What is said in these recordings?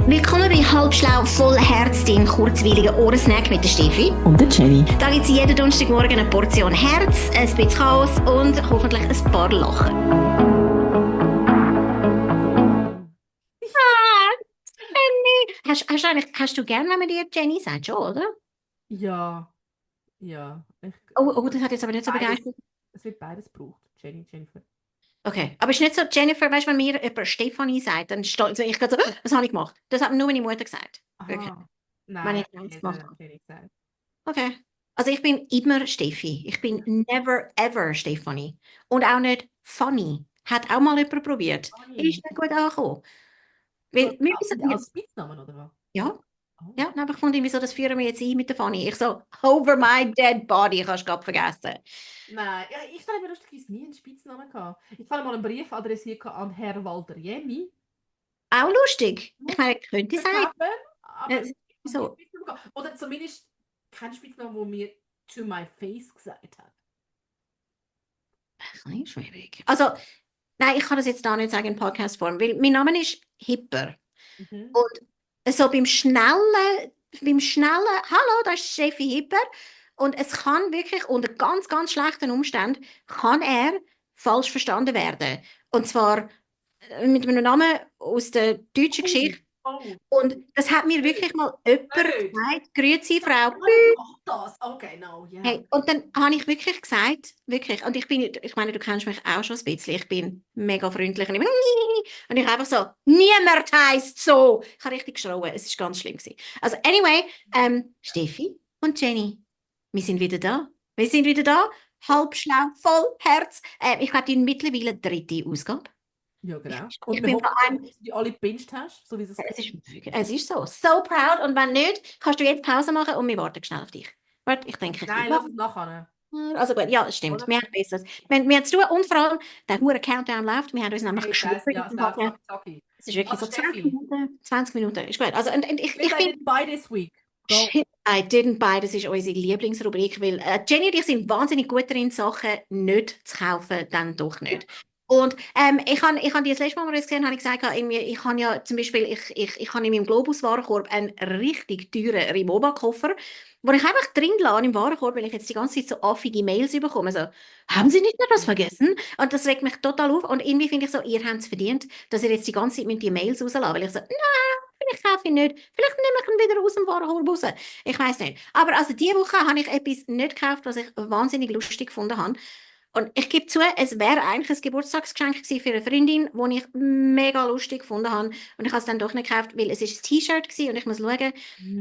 Willkommen bei Halbschlau voll Herz, dein kurzweiliger Ohrensnack mit der Steffi. Und der Jenny. Da gibt es jeden Donnerstagmorgen eine Portion Herz, ein bisschen Chaos und hoffentlich ein paar Lachen. Jenny! Hast du gern, wenn man dir Jenny sagt, schon, oder? Ja, ja. Oh, das hat jetzt aber nicht so begeistert. Es wird beides gebraucht. Jenny, Jennifer. Okay, aber es ist nicht so, Jennifer, weißt du, wenn mir jemand Stefanie sagt, dann steht ich gerade so, was habe ich gemacht? Das hat mir nur meine Mutter gesagt. Okay. Aha. Wenn Nein, ich eins ich gemacht hätte habe. Jenny gesagt. Okay. Also ich bin immer Steffi. Ich bin never ever Stefanie. Und auch nicht Funny. Hat auch mal jemand probiert. Funny. Ist nicht gut angekommen. Weil wir Als Spitznamen, oder was? ja, Oh. ja, dann habe ich gefunden, wieso das führen wir jetzt ein mit der Funny? Ich so, over my dead body, kannst du gerade vergessen. Nein, ja, ich habe lustigerweise nie einen Spitznamen gehabt. Ich habe mal einen Brief adressiert an Herr Walter Jemmi. Auch lustig. Ich meine, könnte sein. Aber ich habe nie So, einen Spitznamen gehabt. Oder zumindest keinen Spitznamen, der mir to my face gesagt hat. ein bisschen schwierig. Also, nein, ich kann das jetzt da nicht sagen in Podcast-Form, weil mein Name ist Hipper. Mhm. Und so beim schnellen, hallo, das ist Steffi Hipper. Und es kann wirklich unter ganz, ganz schlechten Umständen, kann er falsch verstanden werden. Und zwar mit einem Namen aus der deutschen Geschichte. Oh. Und das hat mir wirklich mal jemand Blöd. gesagt, grüezi Frau. Mach das. Okay, no, yeah. Hey, und dann habe ich wirklich gesagt, wirklich, und ich meine, du kennst mich auch schon ein bisschen, ich bin mega freundlich und ich einfach so, niemand heisst so. Ich habe richtig geschrien, es ist ganz schlimm gewesen. Also anyway, Steffi und Jenny, wir sind wieder da. Wir sind wieder da, halb schlau, voll Herz. Ich glaube, die mittlerweile dritte Ausgabe. Ja, genau. Ich Und wir bin hoffen, vor allem, dass du die alle gebinged hast, so wie es es ist so proud und wenn nicht, kannst du jetzt Pause machen und wir warten schnell auf dich. Warte, ich denke, Nein, lass es nachher. also gut, ja, es stimmt. Oder? Wir haben Besseres. Wir haben zu tun und vor allem, der hure Countdown läuft. Wir haben uns nämlich Hey, geschworen. scheiße, ja, es läuft zacki. Es ist wirklich Also so 20 Steffi, Minuten. 20 Minuten. Ist gut. Also, und ich wir bin. sind bei this week. Go. Shit, I didn't buy. Das ist unsere Lieblingsrubrik, weil Jenny und ich sind wahnsinnig gut darin, Sachen nicht zu kaufen, dann doch nicht. Und ich habe die das letzte Mal, als wir uns gesehen haben, habe ich gesagt, irgendwie, ich habe ja zum Beispiel, ich habe in meinem Globus-Warenkorb einen richtig teuren Rimowa-Koffer, wo ich einfach drin lasse im Warenkorb, weil ich jetzt die ganze Zeit so affige Mails bekomme. So, haben Sie nicht etwas vergessen? Und das regt mich total auf. Und irgendwie finde ich so, ihr habt es verdient, dass ihr jetzt die ganze Zeit die Mails rauslassen, weil ich so, vielleicht kaufe ich nicht. Vielleicht nehme ich ihn wieder aus dem Warenkorb raus. Ich weiß nicht. Aber also diese Woche habe ich etwas nicht gekauft, was ich wahnsinnig lustig gefunden habe. Und ich gebe zu, es wäre eigentlich ein Geburtstagsgeschenk gewesen für eine Freundin, das ich mega lustig gefunden habe. Und ich habe es dann doch nicht gekauft, weil es ist ein T-Shirt gewesen und ich muss schauen,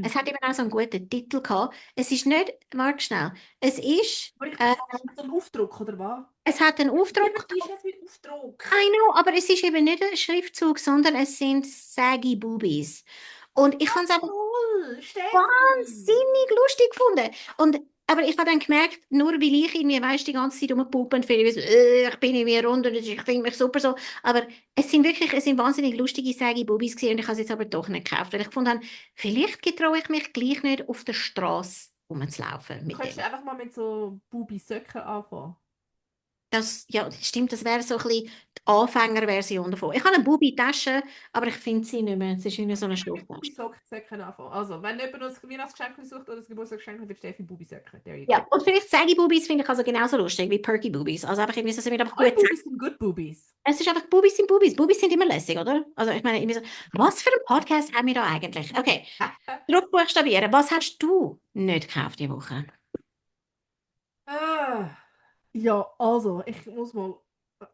es hat eben auch so einen guten Titel gehabt. Es ist nicht, warte schnell, es ist, Aber ich dachte, das ist so ein Aufdruck, oder was? es hat einen Aufdruck. Wie ist das mit Aufdruck? I know, aber es ist eben nicht ein Schriftzug, sondern es sind saggy Boobies. Und ich habe es einfach Cool, Steffi. wahnsinnig lustig gefunden. Aber ich habe dann gemerkt, nur weil ich irgendwie, weißt, die ganze Zeit rumpuppe und finde, so, ich bin irgendwie rund und ich finde mich super so. Aber es sind wahnsinnig lustige saggy Boobies gewesen und ich habe es jetzt aber doch nicht gekauft, weil ich gefunden habe, vielleicht getraue ich mich gleich nicht auf der Straße rumzulaufen mit Könntest dem. du einfach mal mit so Bubi-Söcken anfangen? Das, ja, das stimmt, das wäre so ein bisschen die Anfängerversion davon. Ich habe eine Bubi-Tasche, aber ich finde sie nicht mehr. Es ist irgendwie so eine Mit Stofftasche. Bubi-Söcken anfangen. Also, wenn jemand uns ein Weihnachtsgeschenk sucht oder ein Geburtstagsgeschenk, wird Steffi Bubi-Söcken. There you go. Ja, und vielleicht sage Bubis finde ich also genauso lustig wie Perky Bubis. Also einfach irgendwie, so sind einfach Alle gut. Bubis sind good Bubis. Es ist einfach Bubis sind Bubis. Bubis sind immer lässig, oder? Also ich meine, irgendwie so, was für ein Podcast haben wir da eigentlich? Okay, Druck buchstabieren. Was hast du nicht gekauft die Woche? Ah, ja, also, ich muss mal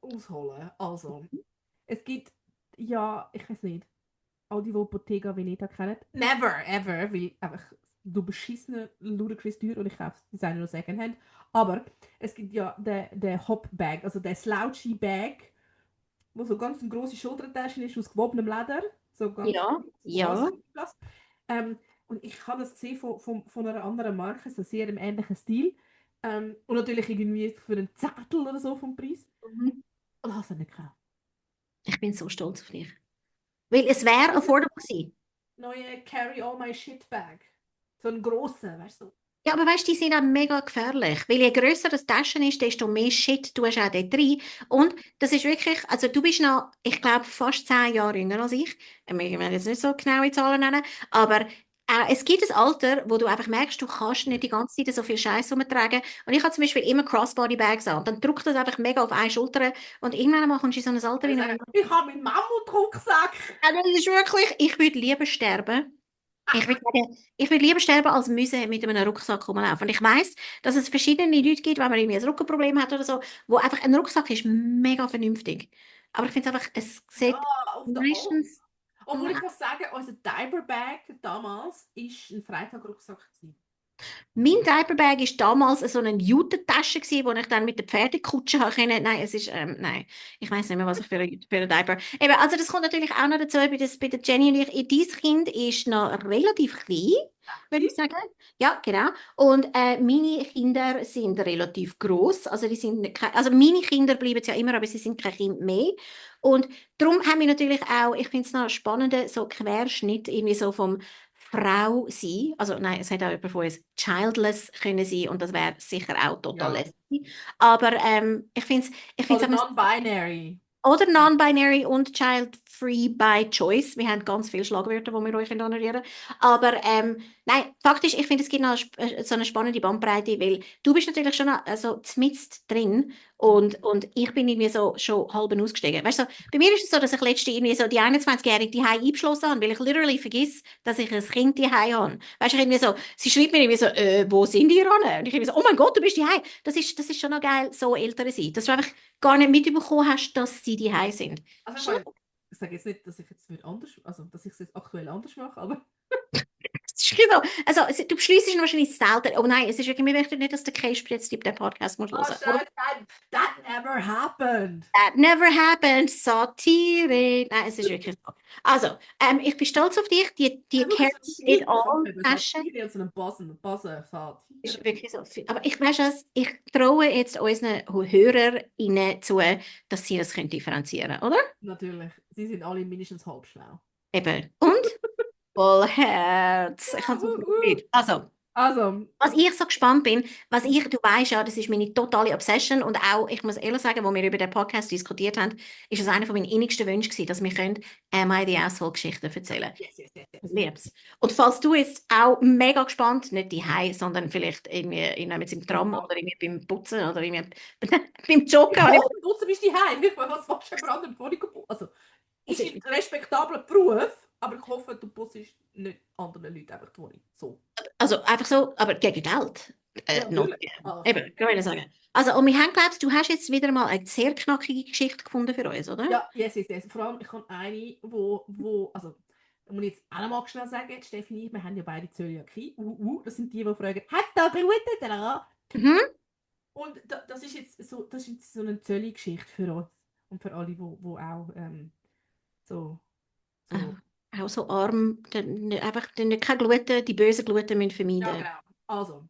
ausholen. Also, es gibt, ja, ich weiß nicht, all die Bottega Veneta kennen. Never, ever, weil einfach du beschissene ludicrous teuer und ich kaufe es Designer nur Secondhand. Aber es gibt ja den Hop-Bag, also der slouchy Bag, wo so ganz eine grosse Schultertasche ist aus gewobenem Leder. So ganz Ja, ja. Oversize. Und ich habe das gesehen von einer anderen Marke, so sehr im ähnlichen Stil. Und natürlich irgendwie für einen Zettel oder so vom Preis. Mhm. Und habe es dann nicht gekauft. Ich bin so stolz auf dich. Weil es wäre affordable gewesen. Neue Carry All My Shit Bag. So einen grossen, weißt du? Ja, aber weißt du, die sind auch mega gefährlich. Weil je grösser das Taschen ist, desto mehr Shit tust du auch dort rein. Und das ist wirklich, also du bist noch, ich glaube, fast 10 Jahre jünger als ich. Wir werden jetzt nicht so genaue Zahlen nennen, aber es gibt ein Alter, wo du einfach merkst, du kannst nicht die ganze Zeit so viel Scheiß rumtragen. Und ich habe zum Beispiel immer Crossbody-Bags an. Dann drückt das einfach mega auf eine Schulter und irgendwann mal kommst du in so ein Alter Ich rein. sage, ich habe meinen Mammutrucksack. Also das ist wirklich, ich würde lieber sterben. Ich würde sagen, ich würde lieber sterben, als müssen mit einem Rucksack rumlaufen. Und ich weiss, dass es verschiedene Leute gibt, wenn man irgendwie ein Rückenproblem hat oder so, wo einfach ein Rucksack ist mega vernünftig. Aber ich finde es einfach, es Ja, sieht auf der O. meistens. Obwohl ich muss sagen, unser Diaper-Bag damals war ein Freitag-Rucksack gewesen. Mein Diaperbag war damals so eine Jutetasche, wo ich dann mit der Pferdekutsche konnte. Nein, es ist, nein, ich weiß nicht mehr, was ich für ein Diaper. Eben, also das kommt natürlich auch noch dazu, bei der Jenny und ich. Dein Kind ist noch relativ klein, würde ich sagen. Ja, genau. Und meine Kinder sind relativ groß. Also die sind also meine Kinder bleiben es ja immer, aber sie sind kein Kind mehr. Und darum haben wir natürlich auch, ich finde es noch spannend, so Querschnitt irgendwie so vom Frau sein. Also nein, es hätte auch jemand von uns childless können sein und das wäre sicher auch total Ja. lästig. Aber ich find's Oder aber non-binary. oder non-binary und child-free by choice. Wir haben ganz viele Schlagwörter, die wir euch honorieren. Aber nein, faktisch, ich finde, es gibt noch so eine spannende Bandbreite, weil du bist natürlich schon noch, also mitten drin und ich bin irgendwie so schon halb ausgestiegen. Weißt du, bei mir ist es so, dass ich letzte irgendwie so die 21-Jährige die eingeschlossen habe, weil ich literally vergiss, dass ich ein Kind die habe. Weißt du, irgendwie so, sie schreibt mir irgendwie so, wo sind die ran? Und ich irgendwie so, oh mein Gott, du bist die Das ist schon noch geil, so älter zu sein. Dass du einfach gar nicht mitbekommen hast, dass sie die sind. Also ich Schon, meine, ich sage jetzt nicht, dass ich jetzt nicht anders, also dass ich es jetzt aktuell anders mache, aber das ist genau. Also, du beschließt wahrscheinlich selten. Oh nein, es ist wirklich, wir möchten nicht, dass der Case jetzt den Podcast muss oh hören. Oder? Scheiße, that never happened. That never happened. Satire. Nein, es ist wirklich so. Also, ich bin stolz auf dich. Die Wirklich so carries nicht Tiere, all eben Taschen. Satire und so einen Buzzer, Ist Satire. wirklich so viel. Aber ich weiß was, ich traue jetzt unseren HörerInnen zu, dass sie das können differenzieren, oder? Natürlich, sie sind alle mindestens halb schlau. Eben. Und? Voll Herz. Ich Ja, habe so viel Freude. Also, Also, was ich so gespannt bin, du weißt ja, das ist meine totale Obsession und auch, ich muss ehrlich sagen, wo wir über den Podcast diskutiert haben, ist es einer von meinen innigsten Wünschen gewesen, dass wir können Am I the Asshole Geschichten erzählen. yes, yes, yes, Ich yes. lieb's. Und falls du jetzt auch mega gespannt, nicht die sondern vielleicht irgendwie mit im Tram oder irgendwie beim Putzen oder irgendwie beim Ich Joggen. hoffe, du bist die Heim. Ich meine, was willst du für andere Wohnung? Also, ist ein respektabler Beruf, aber ich hoffe, du putzt nicht anderen Leuten einfach die Wohnung. So. Also einfach so, aber gegen Geld. Ja, Noch. natürlich. Also. Eben, kann ich sagen. Also, und wir haben, glaubst du, hast jetzt wieder mal eine sehr knackige Geschichte gefunden für uns, oder? Ja, yes, yes, yes. Vor allem, ich habe eine, also, da muss ich jetzt auch noch mal schnell sagen, Stefanie, wir haben ja beide Zöliakie. Das sind die fragen, hat da blutet dran? Mhm. Und das ist jetzt so eine Zöli-Geschichte für uns. Und für alle, die auch so, so. Auch so arm, einfach keine Gluten, die bösen Gluten müssen Ja, vermeiden. genau. Also,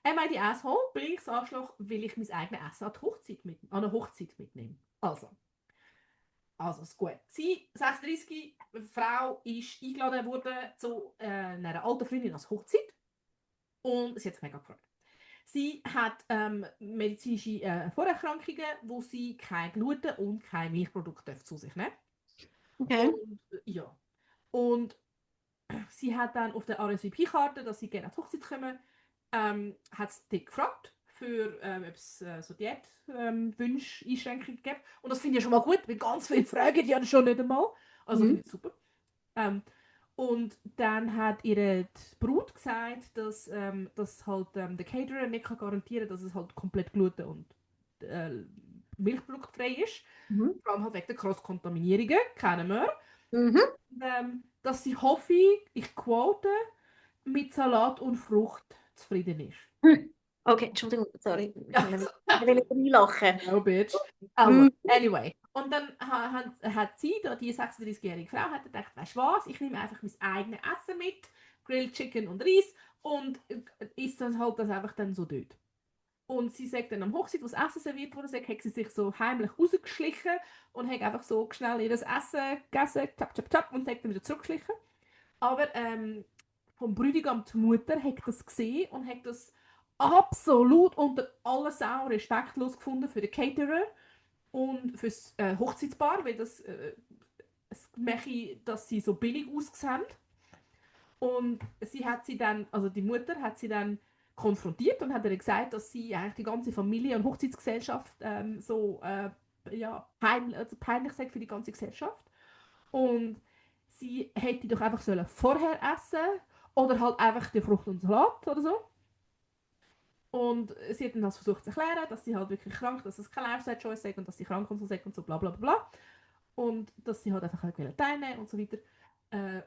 meine Asshole bringe ich Arschloch, weil ich mein eigenes Essen an eine Hochzeit mitnehme. Also ist gut. Sie, 36, Frau, ist eingeladen worden zu einer alten Freundin als Hochzeit und sie hat sich mega gefreut. Sie hat medizinische Vorerkrankungen, wo sie kein Gluten und kein Milchprodukt zu sich nehmen. Okay. Und ja. Und sie hat dann auf der RSVP-Karte, dass sie gerne an die Hochzeit kommen, hat sie gefragt, für, ob es so Diätwünsche, Einschränkungen gibt. Und das finde ich schon mal gut, weil ganz viele fragen ja schon nicht einmal. Also Mhm. finde ich super. Ähm, und dann hat ihre die Brut gesagt, dass halt der Caterer nicht kann garantieren kann, dass es halt komplett Gluten- und äh, milchproduktfrei ist. Mhm. Vor allem halt wegen der Cross-Kontaminierungen, kennen wir. Mhm. Dass sie hoffe, ich quote, mit Salat und Frucht zufrieden ist. Hm. Okay, Entschuldigung, sorry. Ich Ja, will nicht reinlachen. no, bitch. Also, Mhm. anyway. Und dann hat sie, die 36-jährige Frau, hat gedacht, weißt du was, ich nehme einfach mein eigenes Essen mit, Grilled Chicken und Reis und isst dann halt das einfach dann so dort. Und sie sagt dann am Hochzeit, wo das Essen serviert wurde, hat sie sich so heimlich rausgeschlichen und hat einfach so schnell ihr Essen gegessen, tap, tap, tap, und hat dann wieder zurückgeschlichen. Aber vom Bräutigam die Mutter hat das gesehen und hat das absolut unter aller Sau respektlos gefunden für den Caterer und für das Hochzeitspaar, weil es mache, dass sie so billig aussehen. Und also die Mutter hat sie dann konfrontiert und hat ihr gesagt, dass sie eigentlich die ganze Familie und Hochzeitsgesellschaft peinlich sei für die ganze Gesellschaft. Und sie hätte doch einfach vorher essen oder halt einfach die Frucht und Salat oder so. Und sie hat dann das versucht zu erklären, dass sie halt wirklich krank, dass es keine Lifestyle-Choice ist und dass sie krank und so bla bla bla. Und dass sie halt einfach teilnehmen und so weiter.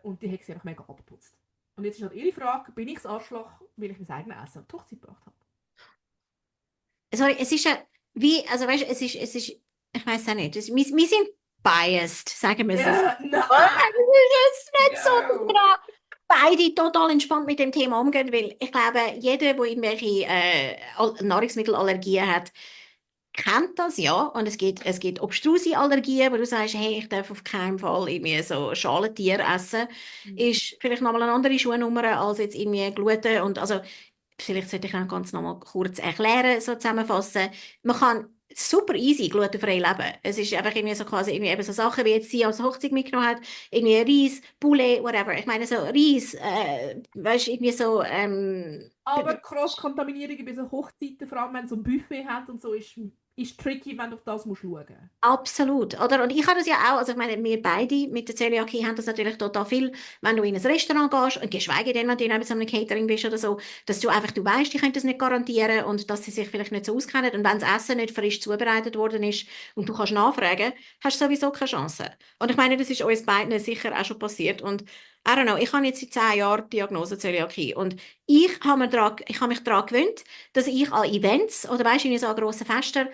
Und die hat sie einfach mega abgeputzt. Und jetzt ist halt ihre Frage, bin ich das Arschloch, weil ich mein eigenes Essen auf die Hochzeit gebracht habe? Sorry, es ist ja wie, also weißt du, es ist, ich weiß auch nicht, wir sind biased, sagen wir es so. Ja, nein! Es ist nicht so, dass No. wir da beide total entspannt mit dem Thema umgehen, weil ich glaube, jeder, der irgendwelche Nahrungsmittelallergien hat, kennt das, ja. Und es gibt obstruse Allergien, wo du sagst, hey, ich darf auf keinen Fall irgendwie so Schalentier essen. Ist vielleicht nochmal eine andere Schuhnummer als jetzt irgendwie Gluten. Und also, vielleicht sollte ich dann ganz nochmal kurz erklären, so zusammenfassen. Man kann super easy glutenfrei leben. Es ist einfach irgendwie so quasi irgendwie eben so Sachen, wie jetzt sie als Hochzeit mitgenommen hat, irgendwie Reis, Poulet, whatever. Ich meine so Reis, weißt du, irgendwie so, Aber Cross-Kontaminierung bei so Hochzeiten, vor allem wenn es so ein Buffet hat und so, ist tricky, wenn du auf das musst schauen. absolut, oder? Und ich habe das ja auch, also ich meine, wir beide mit der Zöliakie haben das natürlich total viel, wenn du in ein Restaurant gehst und geschweige denn, wenn du neben so einem Catering bist oder so, dass du einfach, du weißt, die können das nicht garantieren und dass sie sich vielleicht nicht so auskennen und wenn das Essen nicht frisch zubereitet worden ist und du kannst nachfragen, hast du sowieso keine Chance. Und ich meine, das ist uns beiden sicher auch schon passiert und I don't know, ich habe jetzt seit 10 Jahren die Diagnose Zöliakie und ich habe mich daran gewöhnt, dass ich an Events oder weißt du, in so an grossen Festen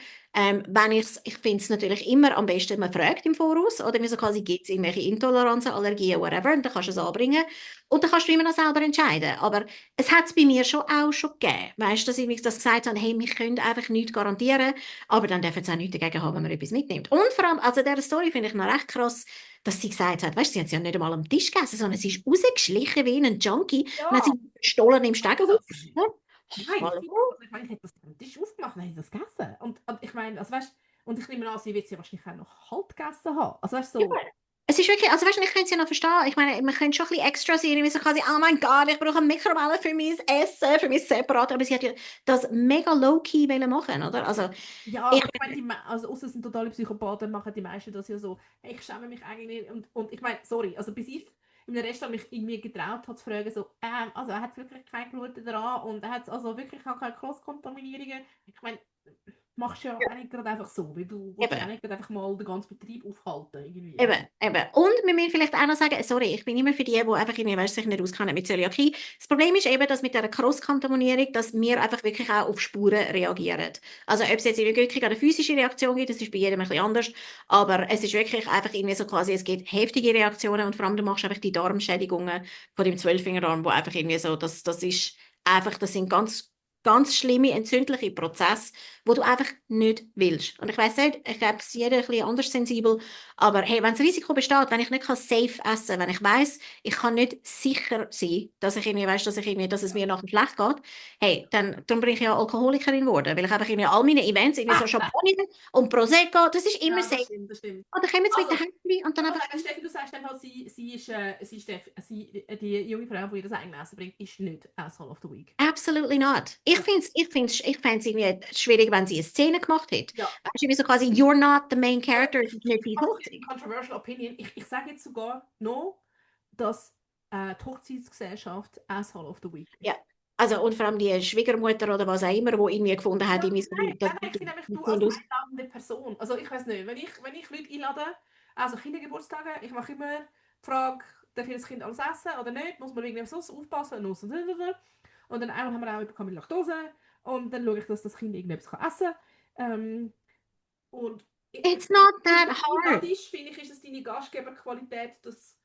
wenn ich finde es natürlich immer am besten, man fragt im Voraus, oder mir so quasi, gibt es irgendwelche Intoleranzen, Allergien, whatever, und dann kannst du es anbringen. Und dann kannst du immer noch selber entscheiden. Aber es hat es bei mir schon auch schon gegeben. Weißt du, dass ich das gesagt habe, hey, wir können einfach nichts garantieren, aber dann dürfen sie auch nichts dagegen haben, wenn man etwas mitnimmt. Und vor allem, also diese Story finde ich noch recht krass, dass sie gesagt hat, weißt du, sie hat es ja nicht einmal am Tisch gegessen, sondern sie ist rausgeschlichen wie ein Junkie Ja. und hat sie gestohlen im Stegenhof. Nein, Hallo? also ich meine, ich hätte das am Tisch aufgemacht und hätte das gegessen. Und ich meine, also weißt, und ich nehme an, sie wird es ja wahrscheinlich auch noch kalt gegessen haben. Also weißt, so. Es ist wirklich, also weißt du, ich könnte es ja noch verstehen. Ich meine, man könnte schon ein bisschen extra sein, wie so quasi, oh mein Gott, ich brauche eine Mikrowelle für mein Essen, für mein Separat. Aber sie hat ja das mega low-key machen, oder? Also, Ja, ich, aber ich meine, also außer es sind totale Psychopathen, machen die meisten das ja so, hey, ich schäme mich eigentlich nicht. Und ich meine, sorry, also bis ich in einem Restaurant mich irgendwie getraut habe zu fragen, so, also er hat wirklich kein Gluten dran und er hat also wirklich auch keine Cross-Kontaminierungen. Ich meine, machst du ja auch nicht gerade einfach so, weil du willst ja eben. auch nicht gerade einfach mal den ganzen Betrieb aufhalten, irgendwie. Eben, eben. Und wir müssen vielleicht auch noch sagen, sorry, ich bin immer für die, die einfach irgendwie, weißt, sich nicht auskennen mit Zöliakie. Das Problem ist eben, dass mit dieser Cross-Kontaminierung, dass wir einfach wirklich auch auf Spuren reagieren. Also ob es jetzt wirklich eine physische Reaktion gibt, das ist bei jedem ein bisschen anders, aber es ist wirklich einfach irgendwie so quasi, es gibt heftige Reaktionen und vor allem du machst einfach die Darmschädigungen von dem Zwölffingerdarm, wo einfach irgendwie so, das ist einfach, das sind ganz schlimme entzündliche Prozesse, wo du einfach nicht willst. Und ich weiß nicht, ich glaube, es ist jeder ein bisschen anders sensibel, aber hey, wenn das Risiko besteht, wenn ich nicht safe essen kann, wenn ich weiß, ich kann nicht sicher sein, dass ich irgendwie weiss, dass es mir nachher schlecht geht, hey, dann bin ich ja Alkoholikerin geworden, weil ich einfach irgendwie all meine Events, irgendwie so Champagner und Prosecco, das ist immer Ja, safe. das stimmt, das stimmt. Und dann kommen jetzt mit Also, den Händen und dann einfach... Steffi, du sagst einfach, die junge Frau, die ihr das eigene Essen bringt, ist nicht Asshole of the Week. Absolutely not. Ich fänd's irgendwie schwierig, wenn sie eine Szene gemacht hätte. Ja. Weißt du, wie so quasi, you're not the main character, es ist nicht die Hochzeit. Controversial Opinion. Ich sage jetzt sogar noch, dass die Hochzeitsgesellschaft Asshole of the Week ist. Ja. Also, und vor allem die Schwiegermutter oder was auch immer, die irgendwie gefunden hat, irgendwie so, Nein, ich finde nämlich, du als einladende Person, also ich weiß nicht, wenn ich Leute einlade, also Kindergeburtstage, ich mache immer die Frage, darf das Kind alles essen oder nicht, muss man irgendwie so aufpassen, und dann einmal haben wir auch jemanden mit Laktose und dann schaue ich, dass das Kind irgendetwas essen kann. Und it's not that hard. Finde ich, ist es deine Gastgeberqualität, dass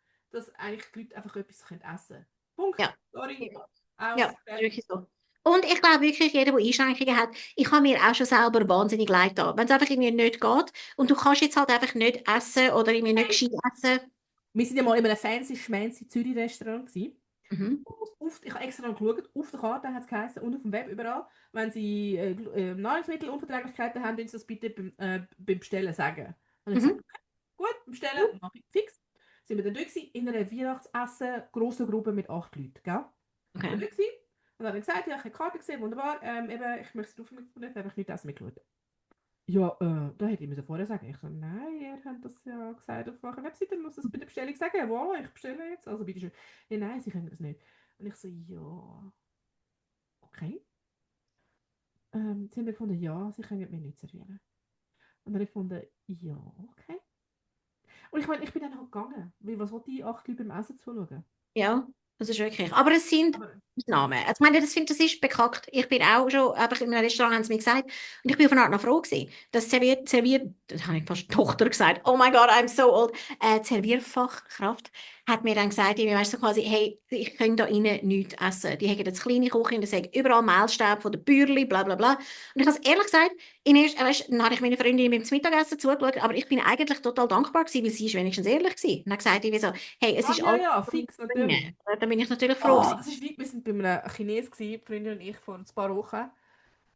eigentlich die Leute einfach etwas essen können. Punkt. Ja. Sorry. Ja, wirklich so. Und ich glaube wirklich, jeder, der Einschränkungen hat, ich habe mir auch schon selber wahnsinnig leid getan. Wenn es einfach irgendwie nicht geht und du kannst jetzt halt einfach nicht essen oder irgendwie nicht gescheit essen. Wir waren ja mal in einem fancy, schmancy Zürich-Restaurant. Mhm. Ich habe extra noch geschaut, auf der Karte hat es geheißen und auf dem Web überall, wenn Sie Nahrungsmittelunverträglichkeiten haben, können Sie das bitte beim Bestellen sagen. Und ich Mhm. gesagt, gut, bestellen, mache ich fix. Sind wir dann durch gewesen, in einer Weihnachtsessen, grosse Gruppe mit 8 Leuten, gell? Okay. Dann durch gewesen. Und dann habe ich gesagt, ja, ich habe die Karte gesehen, wunderbar, eben, ich möchte es drauf mitnehmen, habe ich nicht essen mitgeschaut. Ja, da hätte ich mir vorher sagen. Ich so, nein, ihr habt das ja gesagt auf eurer Webseite, muss das bei der Bestellung sagen. Voilà, ich bestelle jetzt. Also bitte schön. Ja, nein, sie können das nicht. Und ich so, ja, okay. Sie haben gefunden, ja, sie können mir nicht servieren. Und dann habe ich gefunden, ja, okay. Und ich meine, ich bin dann halt gegangen. Weil was wollte ich 8 Leute beim Essen zuschauen? Ja, das ist wirklich. Aber es sind Aber, Ausnahmen. Also, ich meine, das ist bekackt. Ich bin auch schon, aber in einem Restaurant haben sie mir gesagt, und ich bin auf eine Art noch froh gewesen, das serviert, das habe ich fast Tochter gesagt, oh my God, I'm so old, die Servierfachkraft hat mir dann gesagt, ich weißt so quasi, hey, ich kann da innen nichts essen. Die haben jetzt kleine Küche, da sagt überall Mehlstaub von den Bäuerli, bla bla bla. Und ich habe es ehrlich gesagt, dann habe ich meine Freundin beim Mittagessen zugeschaut, aber ich bin eigentlich total dankbar gewesen, weil sie ist wenigstens ehrlich gewesen. Und hat gesagt, ich so, hey, es ist ja, alles ja, fix, bringen. natürlich. Da bin ich natürlich froh Oh, gewesen. das ist wie, wir sind bei einem Chines gewesen, die Freundin und ich, vor ein paar Wochen.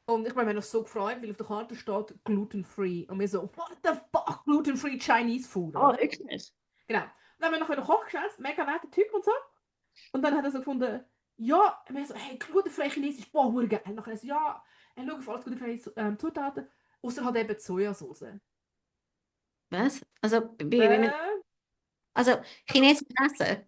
Und ich meine, wir haben uns so gefreut, weil auf der Karte steht gluten-free. Und wir so, what the fuck, gluten-free Chinese food, Oh, oder? wirklich? Genau. Dann haben wir noch einen Koch geschätzt, mega netter Typ und so. Und dann hat er so gefunden, ja, und wir so, hey, glutenfrei Chinesisch, boah, hure geil. Und nachher so, ja, schau auf alles glutenfreie Zutaten, außer halt eben die Sojasauce. Was? Also, Äh, also also, chinesisches Essen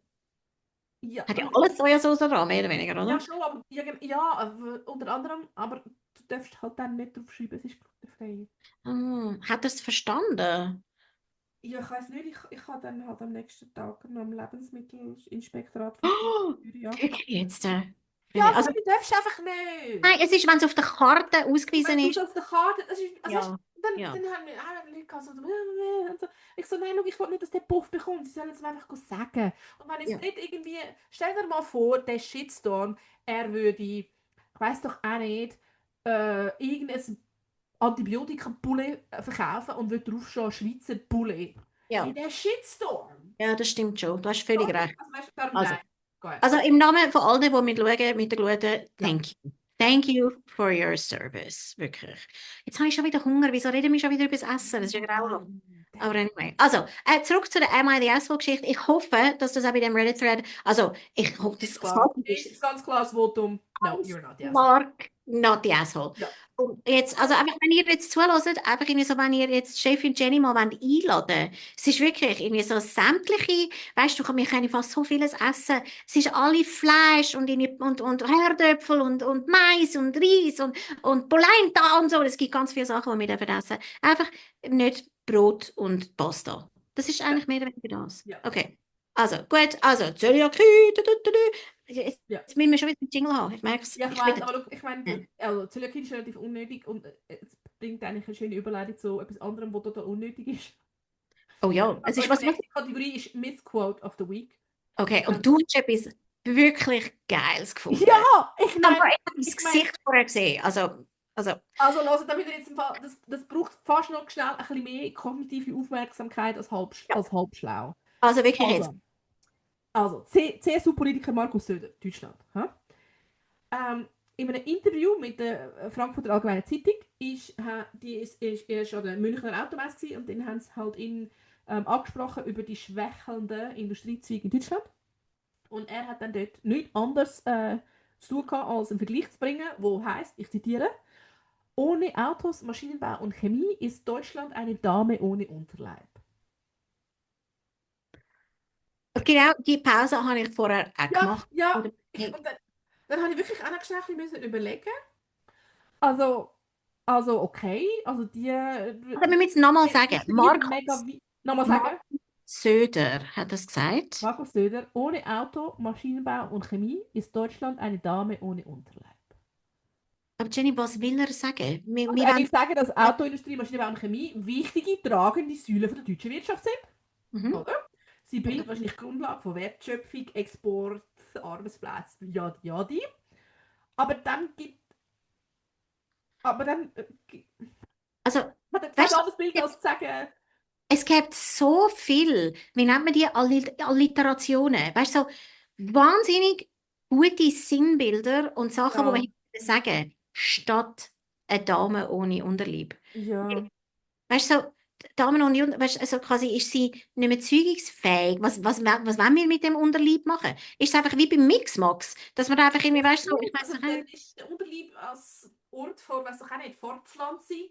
ja, hat ja alles Sojasauce dran, mehr oder weniger, ja oder? schon, aber, ja, aber unter anderem, aber du darfst halt dann nicht draufschreiben, es ist glutenfrei. Hat er es verstanden? Ja, ich weiß nicht, ich habe dann halt am nächsten Tag noch am Lebensmittelinspektorat von Oh, Zürich angerufen. wirklich jetzt? Ja, Also, sorry, du darfst einfach nicht. nein, es ist, wenn es auf der Karte Und ausgewiesen wenn du ist. es auf der Karte, das ist, also weißt, Ja, ja. dann haben wir Leute gehabt, so, und so. Ich so, nein, schau, ich will nicht, dass der Puff bekommt. Sie sollen es mir einfach sagen. Und wenn jetzt Ja. nicht irgendwie, stell dir mal vor, der Shitstorm, er würde, ich weiß doch auch nicht, irgendein Antibiotika-Bulle verkaufen und würde draufstehen, Schweizer Bulle. Hey, Ja, der Shitstorm. ja, das stimmt schon. Du hast völlig Sorry, recht. also weißt du, darum Also, nein. Gut. also im Namen von allen, die mitschauen mit der Gluten, Ja, thank you. ja. Thank you for your service. Wirklich. Jetzt habe ich schon wieder Hunger. Wieso reden wir schon wieder über das Essen? Das ist ja grauenhaft. Aber anyway. Also, zurück zu der Am I the Asshole-Geschichte. Ich hoffe, dass das auch bei dem Reddit-Thread, also, ich hoffe, Ist das klar. Ist ganz klares Votum. No, ganz you're not the asshole. Mark, not the asshole. Ja. Und jetzt, also einfach, wenn ihr jetzt zuhört, einfach irgendwie so, wenn ihr jetzt Chefin Jenny mal einladen wollt, es ist wirklich irgendwie so sämtliche, weißt du, wir können fast so vieles essen. Es ist alle Fleisch und Herdöpfel und Mais und Reis und Polenta und so. Es gibt ganz viele Sachen, die wir dürfen essen. Einfach nicht Brot und Pasta. Das ist Ja. eigentlich mehr oder weniger das. Ja. Okay. Also, gut, also, Zöliakie, jetzt Ja. müssen wir schon wieder einen Jingle haben. Ich merke es. Ja, ich Ich weiß, will. aber look, ich meine, also, Zöliakie ist relativ unnötig und es bringt eigentlich eine schöne Überleitung zu etwas anderem, was total unnötig ist. Oh ja, es Also ist unsere was. nächste Kategorie ist Missquote of the Week. Okay, und du hast etwas wirklich Geiles gefunden. Ja, ich Aber meine, ich habe das ich meine, Gesicht vorher gesehen. Also, also damit ihr jetzt im Fall, das braucht fast noch schnell ein bisschen mehr kognitive Aufmerksamkeit ja. als halb schlau. Also wirklich jetzt. Also, CSU-Politiker Markus Söder, Deutschland. Hä? In einem Interview mit der Frankfurter Allgemeinen Zeitung er ist an der Münchner Automesse gewesen, und dann haben sie halt ihn angesprochen über die schwächelnden Industriezweige in Deutschland. Und er hat dann dort nichts anderes zu tun gehabt, als einen Vergleich zu bringen, wo heißt, ich zitiere: Ohne Autos, Maschinenbau und Chemie ist Deutschland eine Dame ohne Unterleib. Genau, die Pause habe ich vorher auch Ja, gemacht. ja. Oder, hey, Und dann habe ich wirklich auch noch schnell ein bisschen überlegen. Also, also okay, also wir müssen jetzt nochmal die sagen, studieren mega wie. Nochmal sagen. Markus Söder hat das gesagt. Markus Söder: Ohne Auto, Maschinenbau und Chemie ist Deutschland eine Dame ohne Unterleib. Aber Jenny, was will er sagen? Also er will sagen, dass Autoindustrie, Maschinenbau und Chemie wichtige, tragende Säulen der deutschen Wirtschaft sind. Mhm. Oder? Sie bilden wahrscheinlich die Grundlage von Wertschöpfung, Export, Arbeitsplätzen, ja, die. Aber dann gibt. Aber dann. Also, Hat er kein weißt anderes Bild du, als zu sagen. es gibt so viel, wie nennt man die Alliterationen? Weißt du, so wahnsinnig gute Sinnbilder und Sachen, die man Ja. hätte sagen, statt eine Dame ohne Unterleib. Ja. Weißt du, so, Damen ohne Unterleib, weißt, du, also quasi ist sie nicht mehr zeugungsfähig. Was wollen wir mit dem Unterleib machen? Ist es einfach wie beim Mixmax, dass man da einfach irgendwie, weißt du, so, ich weiß Also, nicht, dann ist der Unterleib als Ort vor, weiß doch auch nicht, Fortpflanzung.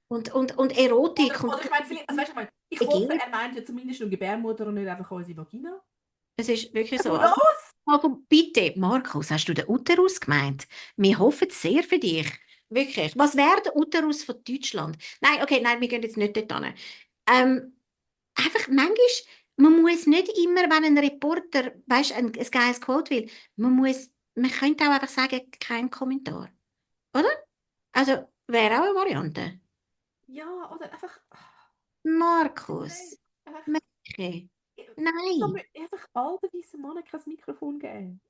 und Erotik Oder und ich meine, vielleicht, also weißt du, ich hoffe, Begehren. er meint ja zumindest nur Gebärmutter und nicht einfach unsere Vagina. Es ist wirklich so. Who Also, knows? also bitte, Markus, hast du den Uterus gemeint? Wir hoffen sehr für dich. Wirklich. Was wäre der Uterus von Deutschland? Nein, okay, nein, wir gehen jetzt nicht dort hin. Einfach manchmal, man muss nicht immer, wenn ein Reporter, weißt, ein geiles Quote will, man könnte auch einfach sagen, kein Kommentar. Oder? Also, wäre auch eine Variante. Ja, oder einfach. Markus, Nein, einfach. Mädchen, Ich kann nein. mir einfach alten weißen Männern kein Mikrofon geben.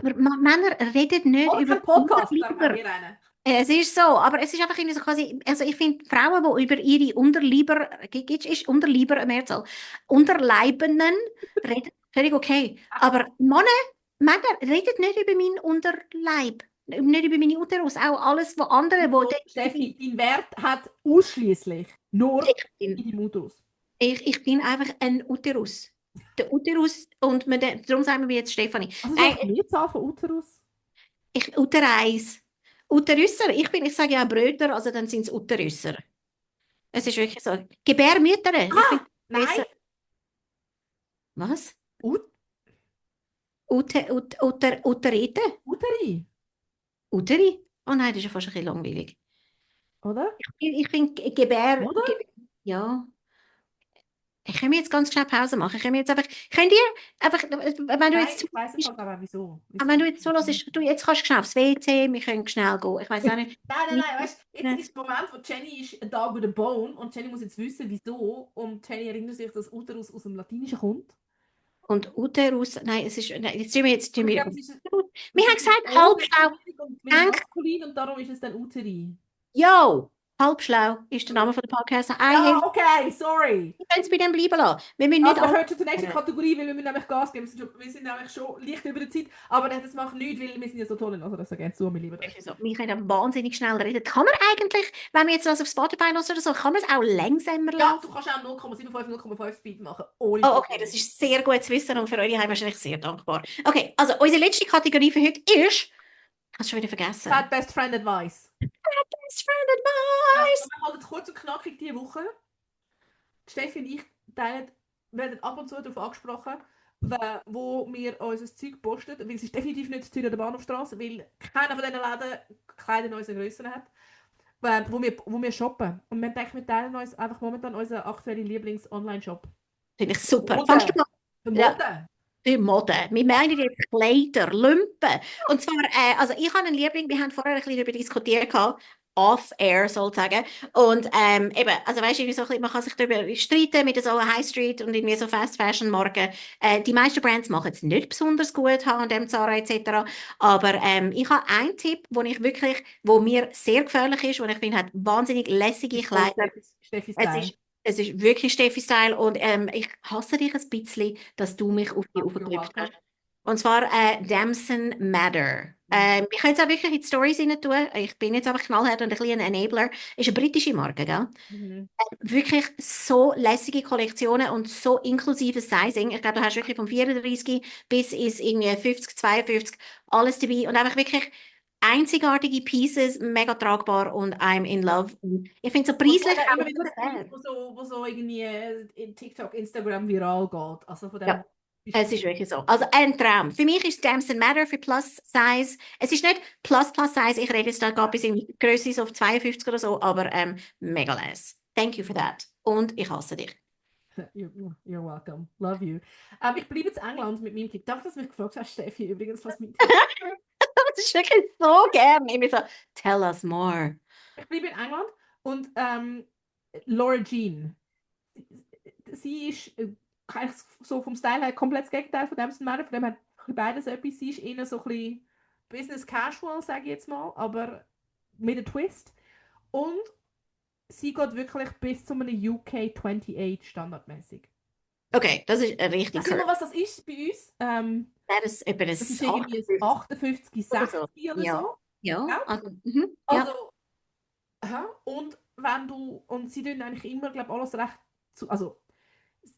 Männer reden nicht Oder über kein Podcast, darum haben Unterleiber. wir einen. Es ist so, aber es ist einfach irgendwie so quasi, also ich finde Frauen, die über ihre Unterleiber, ist Unterleiber eine Mehrzahl, Unterleibenden reden, völlig okay. Aber Männer reden nicht über meinen Unterleib, nicht über meine Uterus, auch alles, was andere, wo So, Steffi, dein Wert hat ausschließlich nur ich bin. in deinem Uterus. Ich bin einfach ein Uterus. Der Uterus und darum sagen wir jetzt Stefanie. Also, ist Nein, einfach die Mehrzahl von Uterus? Utereis. Uterüsser, ich sage ja Brüder, also dann sind es Uterüsser. Es ist wirklich so. Gebärmütter, ich finde Ah, nein. besser. Was? Ut Uterite? Uteri, Uteri? Oh nein, das ist ja fast ein bisschen langweilig. oder? Ich finde Oder? ja. Ich kann mir jetzt ganz schnell Pause machen. Könnt ihr einfach, wenn du Nein, jetzt ich weiß im Fall aber wieso. wenn du jetzt zuhörst, du jetzt kannst du schnell aufs WC, wir können schnell gehen. Ich weiß auch nicht. Nein, weißt du, jetzt ist der Moment, wo Jenny ist a dog with a bone und Jenny muss jetzt wissen, wieso. Und Jenny erinnert sich, dass Uterus aus dem Latinischen kommt. Und Uterus, nein, es ist, nein, jetzt tun Und ich wir, glaube, es ist, wir es haben ist gesagt, O halb wegen schlau. schwierig und wegen Denk, maskulin und darum ist es dann Uteri. yo, halb schlau ist der Name von der Podcast. Ja, okay, sorry. Wir können es bei dem bleiben lassen. Wir müssen nicht Also wir alles. kommen schon zur nächsten Kategorie, weil wir müssen nämlich Gas geben. Wir sind nämlich schon leicht über der Zeit, aber das macht nichts, weil wir sind ja so toll. Also das gerne zu, wir lieben euch. Also, wir können wahnsinnig schnell reden. Kann man eigentlich, wenn wir jetzt was auf Spotify hören oder so, kann man es auch langsamer Ja, laufen? du kannst auch 0,75, 0,5 Speed machen, ohne Oh, okay, Probleme. das ist sehr gut zu wissen und für eure Heim wahrscheinlich sehr dankbar. Okay, also unsere letzte Kategorie für heute ist, ich habe es schon wieder vergessen. Bad Best Friend Advice. Best Friend Ja, Advice. wir halten es kurz und knackig diese Woche. Steffi und ich werden ab und zu darauf angesprochen, wo wir unser Zeug posten, weil es ist definitiv nicht Zürich oder Bahnhofstrasse, weil keiner von diesen Läden Kleider in unseren Grössen hat, wo wir shoppen. Und wir denken, wir teilen uns einfach momentan unseren aktuellen Lieblings-Online-Shop. Finde ich super. Fandst du Mode. noch? Für Ja, Mode. für Mode. Wir meinen jetzt Kleider, Lumpen. Und zwar, also ich habe einen Liebling, wir haben vorher ein bisschen darüber diskutiert, gehabt, off-air sozusagen. Und eben, also weißt du, irgendwie so ein bisschen, man kann sich darüber streiten mit so High Street und irgendwie so Fast-Fashion-Marken. Die meisten Brands machen es nicht besonders gut, H&M, Zara etc. Aber ich habe einen Tipp, wo mir sehr gefährlich ist und ich finde, hat wahnsinnig lässige Ist voll Kleider. Steffi Es Style. ist, es ist wirklich Steffi-Style und ich hasse dich ein bisschen, dass du mich auf die You're aufgedrückt welcome. hast. Und zwar Damson Matter. Ich kann es auch wirklich in die Stories rein tun. Ich bin jetzt einfach knallhart und ein bisschen ein Enabler. Ist eine britische Marke, gell? Mhm. Wirklich so lässige Kollektionen und so inklusives Sizing. Ich glaube, du hast wirklich vom 34 bis ins irgendwie 50, 52 alles dabei und einfach wirklich einzigartige Pieces, mega tragbar und I'm in love. Und ich finde so Und preislich eben auch immer wieder das Bild, fair. wo so irgendwie in TikTok, Instagram viral geht. Also von Ja, dem es ist wirklich so. Also ein Traum. Für mich ist Damson Matter für Plus Size. Es ist nicht Plus Size. Ich rede jetzt da gerade bis in Größe so auf 52 oder so, aber mega nice. Thank you for that. Und ich hasse dich. You're welcome. Love you. Ich bleibe jetzt in England mit meinem Tipp. Danke, dass du mich gefragt hast, Steffi, übrigens, was mein Tipp ist. Das ist wirklich so gern. Ich bin so, tell us more. Ich bleibe in England und Laura Jean. Sie ist eigentlich so vom Style her komplett das Gegenteil von Damson Matter. Von dem hat beides etwas. Sie ist eher so ein bisschen Business Casual, sage ich jetzt mal, aber mit einem Twist. Und sie geht wirklich bis zu einem UK 28 standardmäßig. Okay, das ist richtig Weißt du mal, was das ist bei uns? Das ist etwa Das ist irgendwie ein 58, 60 oder Ja. so. Ja, Ja? also, ja. Also, und wenn du, und sie tun eigentlich immer, glaube alles recht, also,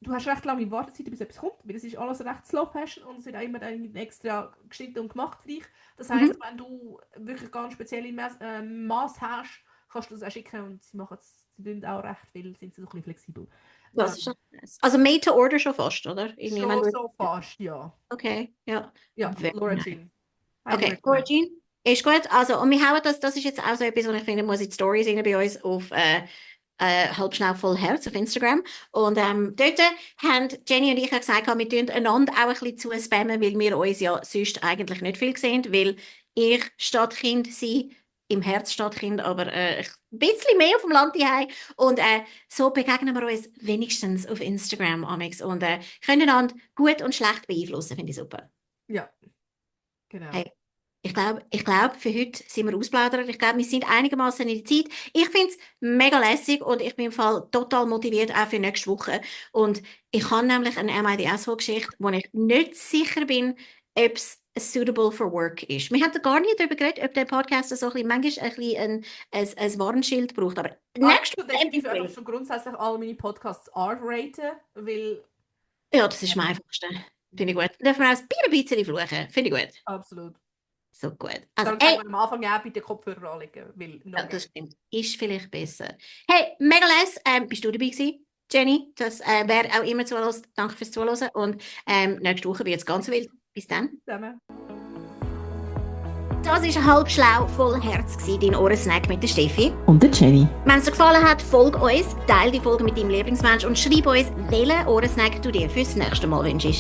du hast recht lange Wartezeit, bis etwas kommt, weil es ist alles recht Slow Fashion und es wird auch immer dann extra geschnitten und gemacht für dich. Das heisst, wenn du wirklich ganz spezielle Maß hast, kannst du das auch schicken und sie machen es, sie tun auch recht viel, sind sie so ein bisschen flexibel. Das ist nice. Also made to order schon fast, oder? Schon so fast, ja. Okay, ja. Ja, Very Laura nice. Jean. Okay, Laura Jean. Ist gut. Also, und wir hauen das ist jetzt auch so etwas, was ich finde, muss in die Stories rein bei uns auf halb schnell voll Herz auf Instagram. Und dort haben Jenny und ich ja gesagt, wir tun einander auch ein bisschen zu spammen, weil wir uns ja sonst eigentlich nicht viel sehen, weil ich Stadtkind sie im Herz Stadtkind, aber ein bisschen mehr auf dem Land daheim. Und so begegnen wir uns wenigstens auf Instagram, Amix, und können einander gut und schlecht beeinflussen, finde ich super. Ja, genau. Hey, ich glaube, für heute sind wir ausplaudert. Ich glaube, wir sind einigermaßen in der Zeit. Ich finde es mega lässig und ich bin im Fall total motiviert auch für nächste Woche. Und ich habe nämlich eine MIDS-Geschichte, wo ich nicht sicher bin, ob es suitable for work ist. Wir haben da gar nicht darüber geredet, ob der Podcast so manchmal ein Warnschild braucht. Aber nächste Woche definitiv einfach schon grundsätzlich alle meine Podcasts R-raten, weil... Ja, das ist am einfachsten. Finde ich gut. Dürfen wir auch ein bisschen fluchen. Finde ich gut. Absolut. So gut. Also, dann können wir am Anfang auch bitte Kopfhörer anlegen. Weil das stimmt. Ist vielleicht besser. Hey, mega les, bist du dabei gewesen, Jenny? Das wer auch immer zuhört, danke fürs Zuhören. Und nächste Woche wird es ganz wild. Bis dann. Zusammen. Das war halb schlau, voll Herz, dein Ohrensnack mit der Steffi. Und der Jenny. Wenn es dir gefallen hat, folge uns, teile die Folge mit deinem Lieblingsmensch und schreib uns, welchen Ohrensnack du dir fürs nächste Mal wünschst.